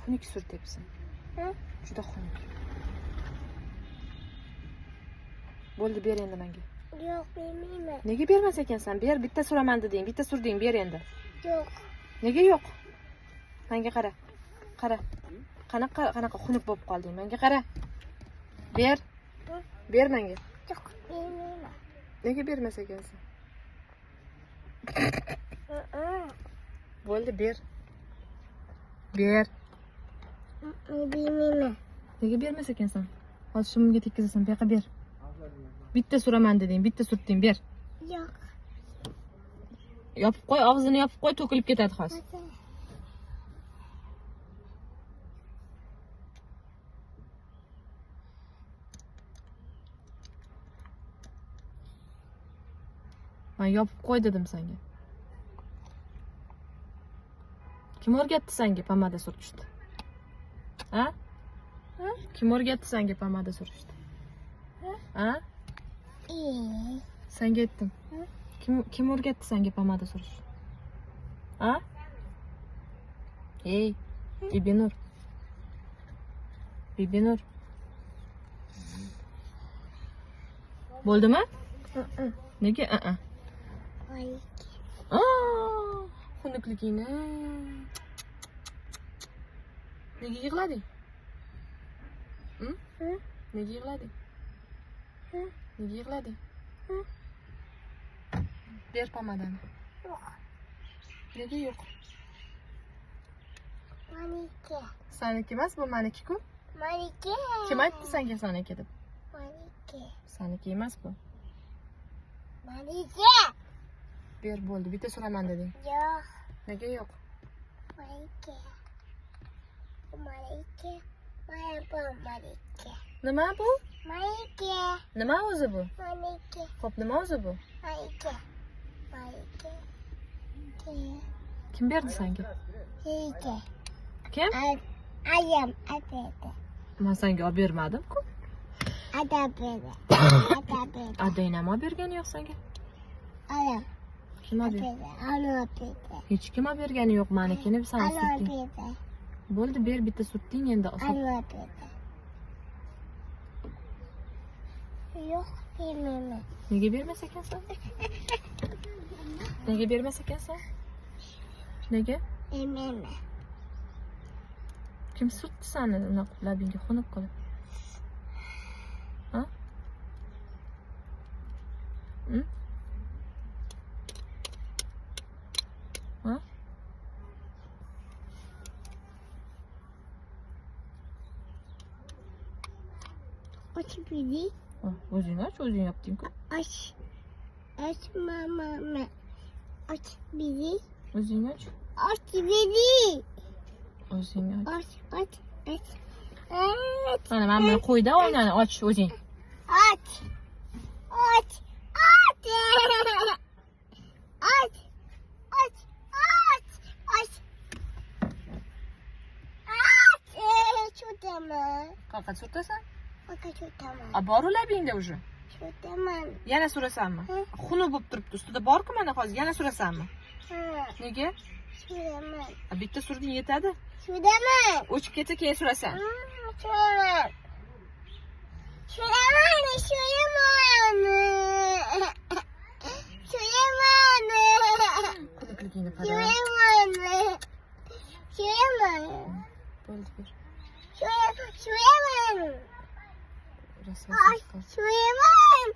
Xunuk surtyapsan. Juda xunuk. Bo'ldi, ber endi menga. Yo'q, bermayman. Nega bermas ekansan? Ber, bitta suraman deding, bitta surding, ber endi. Yo'q. Nega yo'q? Menga qara. Qara. Qanaqa qanaqa xunuk bo'lib qolding? Menga qara. Ber. Ber menga. Yo'q, bermayman. Nega bermas ekansan? Bo'ldi, ber. Ber. Bermayman. Nega bermas ekansan? Hozir shimimga tekkizasan, bu yoqqa ber. Bitta suraman deding, bitta surtding, ber. Yo'q. Yopib qo'y, og'zini yopib qo'y, to'kilib ketadi hozir. Men yopib qo'y dedim senga. Kim o'rgatdi senga pomada surtishni? Ha? Kim o'rgatdi senga pomada surtishni? Ha? Senga aytdim. Kim o'rgatdi senga pomada surtishni? Ha? Ey, Bibinur. Bibinur. Bo'ldimi? Nega? A-a. Xunukligingni. Nega yig'lading? Nega yig'lading? Nega yig'lading? Ber pomadani. Yo'q. Nega yo'q? Maniki. Saniki emas, bu maniki-ku. Maniki. Kim aytdi senga saniki deb? Maniki. Saniki emas bu. Maniki. Ber, bo'ldi. Bitta suraman deding. Yo'q. Nega yo'q? Maniki. Maniki. Mana bu maniki. Nima bu? Maniki. Nima o'zi bu? Maniki. Xo'p, nima o'zi bu? Maniki. Maniki. Kim berdi senga? Maniki. Kim? Ayam berdi. Men senga olib bermadim-ku. Ada berdi. Ada berdi. Adang ham olib bergani yo'q senga. Ayam. Kim olib berdi? Ana berdi. Hech kim olib bergani yo'q, manikini sen Ana surtding. berdi. Bo'ldi, ber, bitta surtding endi. Ana berdi. Yo'q, bermayman. Nega bermas ekansan? Nega bermas ekansan? Nega? Bermayman. Kim surtdi seni unaqa labingga xunuk qilib? Ha? Ha? Och biri. O'zing och, o'zing yopding-ku. Och. Och mama. Och biri. O'zing och. Och biri. O'zing och. Och, och, och. Och. Mana men buni qo'yda oynani och o'zing. Och. Och. Och. Och. Och. Och. Och. Och. Surtaman. Qayerga surtasan? Qayerga surtaman? A bor u labingda уже. Surtaman. Yana surasanmi? Xunuk bo'lib turibdi, ustida bor-ku mana hozir, yana surasanmi? Nega? Suraman. A bitta surding yetadi. Suraman. O'chib ketsa keyin surasan. Suraman. Suraman, suraman. Suraman. Xunukligingni qara. Suraman. Suraman. Bo'ldi, ber. Suraman. Rasvo. Suraman.